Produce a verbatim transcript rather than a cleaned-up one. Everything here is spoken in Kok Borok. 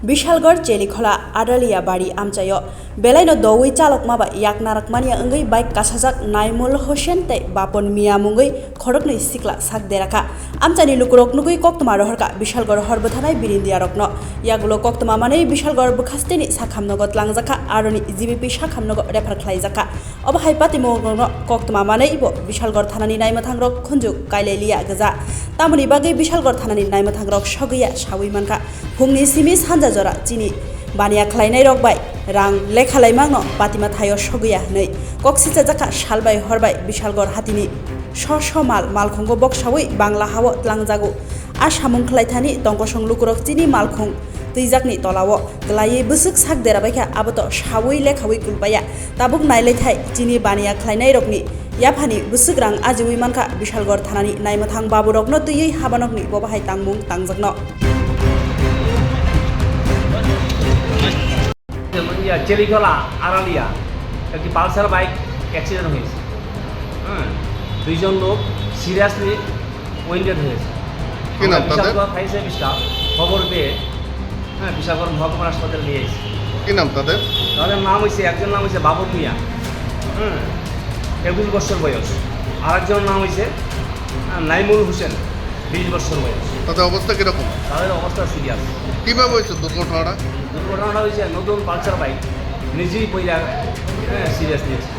Bishalgarh Chelikhola Aralia bari amchaio belaino doui chalokma bai yak narakmani wngwi bike kasajak Naimul Hussain tei Bapon Mia mungwi khoroknwi sikla sak derakha. Amchaini lukurok nugwi koktwma rohorkha Bishalgarh hor bwthanai birindiarokno. Yagulo koktwma manwi Bishalgarh bwkhasteni sakhamnogo tlangjakha, aroni G B P sakhamnogo refer khlaijakha. Obo hai patimungno koktwma manwi bo Bishalgarh thanani naimwthangrok khunju kailai liya gwja. Tamoni bagwi Bishalgarh thanani naimwthangrok sogwiya sawi mankha. Phungni simi sanja jora chini baniya khlainairok bai rang lekha laimangno patima thaio sogwiya hwnwi kok sichajakha. Salbai horbai Bishalgarh hatini so so mal malkhungo boksawi Bangla hao tlangjago. A samung khlaithani tongkosong lukurok chini malkhung twijakni tolao kwlaiwi bwswk sak derabaikha, aboto sawi lekhawi kulpaya. Tabuk nailaithai chini baniya khlainairokni yaphani bwswk rang ajiwi mankha Bishalgarh thanani naimwthang baburokno twiwi habanokni bobo hai tangmung tangjakno. ইয়া, চেলিখলা আরালিয়া একটি Pulsar bike accident হয়েছে। হ্যাঁ, দুইজন লোক seriously wounded হয়েছে। কি নাম আমরা তাদের? বিশালগড় ফায়ার সার্ভিস স্টাফ খবর পেয়ে, হ্যাঁ, বিশালগড় মহকুমা হাসপাতালে নিয়ে এসেছি। কি নাম তাদের? তাদের নাম হচ্ছে, একজন নাম হচ্ছে বাবর মিয়া, হ্যাঁ, একুশ বছর বয়স। আর একজনের নাম হচ্ছে, হ্যাঁ, নাইমুল হোসেন, বিশ বছর বয়স। তাদের অবস্থা কিরকম? তাদের অবস্থা সিরিয়াস। কিভাবে হয়েছে দুর্ঘটনাটা? দুর্ঘটনাটা হয়েছে নতুন পালসার বাইক, নিজেই পইলা, হ্যাঁ, সিরিয়াস নিয়েছে।